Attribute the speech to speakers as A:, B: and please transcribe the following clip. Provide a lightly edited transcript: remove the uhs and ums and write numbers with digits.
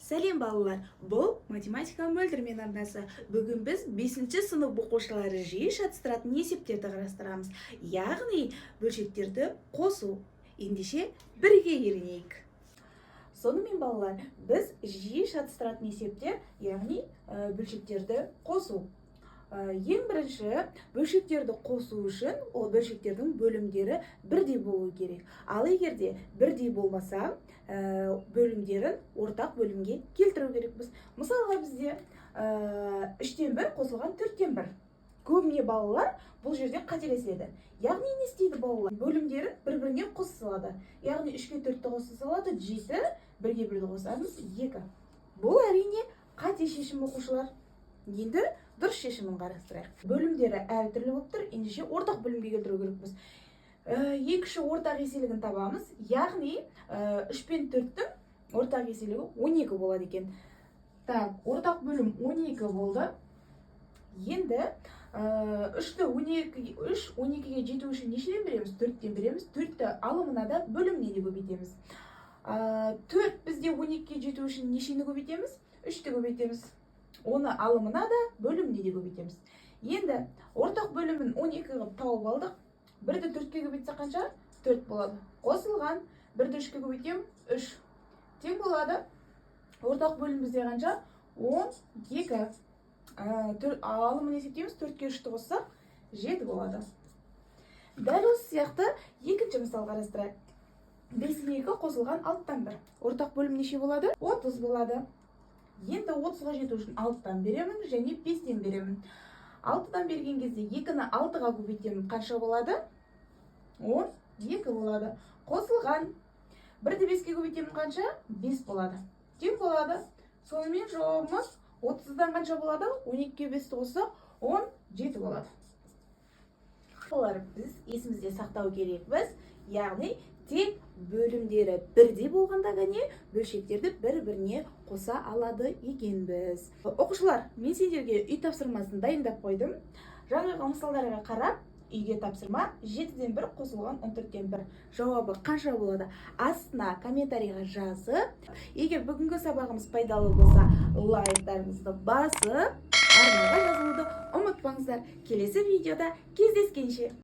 A: Сәлем, балалар! Бұл «Математика Мөлдірмен» арнасы. Бүгін біз 5 сынып оқушылары жиі шатыстыратын есептерді қарастырамыз, яғни бөлшектерді қосу. Ендеше, бірге үйренейік. Сонымен, балалар, біз жиі шатыстыратын есептер, яғни бөлшектерді қосу. Ең бірінші, бөлшектерді қосу үшін ол бөлшектердің бөлімдері бірдей болу керек. Ал егер де бірдей болмаса, бөлімдерін ортақ бөлімге келтіру керекпіз. Мысалға, бізде үштен бір қосылған төрттен бір. Көбіне балалар бұл жерде қателеседі. Яғни не істейді балалар? Бөлімдерін бір біріне қоса салады, яғни үшке төртті қоса салады, жеті, бірге бірді қосамыз, екі. Бұл, әрине, қате шешім. Оқушылар, енді дұрыс шешімін қарастырайық. Бөлімдері әртүрлі болып тұр, ендеше ортақ бөлімге келтіру керекпіз. Ең кіші ортақ еселігін табамыз, яғни үш пен төрттің ортақ еселігі 12 болады екен. Так, ортақ бөлім 12 болды. Енді үшті 12, үш 12-ге жету үшін нешеден береміз? Төрттен береміз. Төртті алымына да, бөліміне де көбейтеміз. Төрт бізде 12-ге жету үшін нешені көбейтеміз? Үшті көбейтеміз. Оны алымына да, бөліміне де көбейтеміз. Енді ортақ бөлімін 12 қылып тауып алдық. Бірді төртке көбейтсек, қанша? Төрт болады. Қосылған бірді үшке көбейтемін, үш. Тең болады. Ортақ бөлім бізде қанша? 12. Алымын есептейміз. Төртке үшті қоссақ, жеті болады. Дәл осы сияқты екінші мысал қарастырайық. Бестен екі қосылған алтыдан бір. Ортақ бөлім неше болады? 30 болады. Енді 30-ға жету үшін алтыдан беремін және бестен беремін. Алтыдан берген кезде екіні алтыға көбейтемін, қанша болады? 12 болады. Қосылған бірді беске көбейтемін, қанша? Бес болады. Тең болады. Сонымен, жауабымыз 30-дан қанша болады? 12-ге бесті қоссақ, 17 болады. Олар біз есімізде сақтау керекпіз, яғни тек бөлімдері бірдей болғанда ғана бөлшектерді бір біріне қоса алады екенбіз. Оқушылар, мен сендерге үй тапсырмасын дайындап қойдым. Жаңағы мысалдарға қарап, үйге тапсырма: жетіден бір қосылған 14-тен бір, жауабы қанша болады? Астына комментарийға жазып, егер бүгінгі сабағымыз пайдалы болса, лайктарыңызды басып, арнаға жазылуды ұмытпаңыздар. Келесі видеода кездескенше!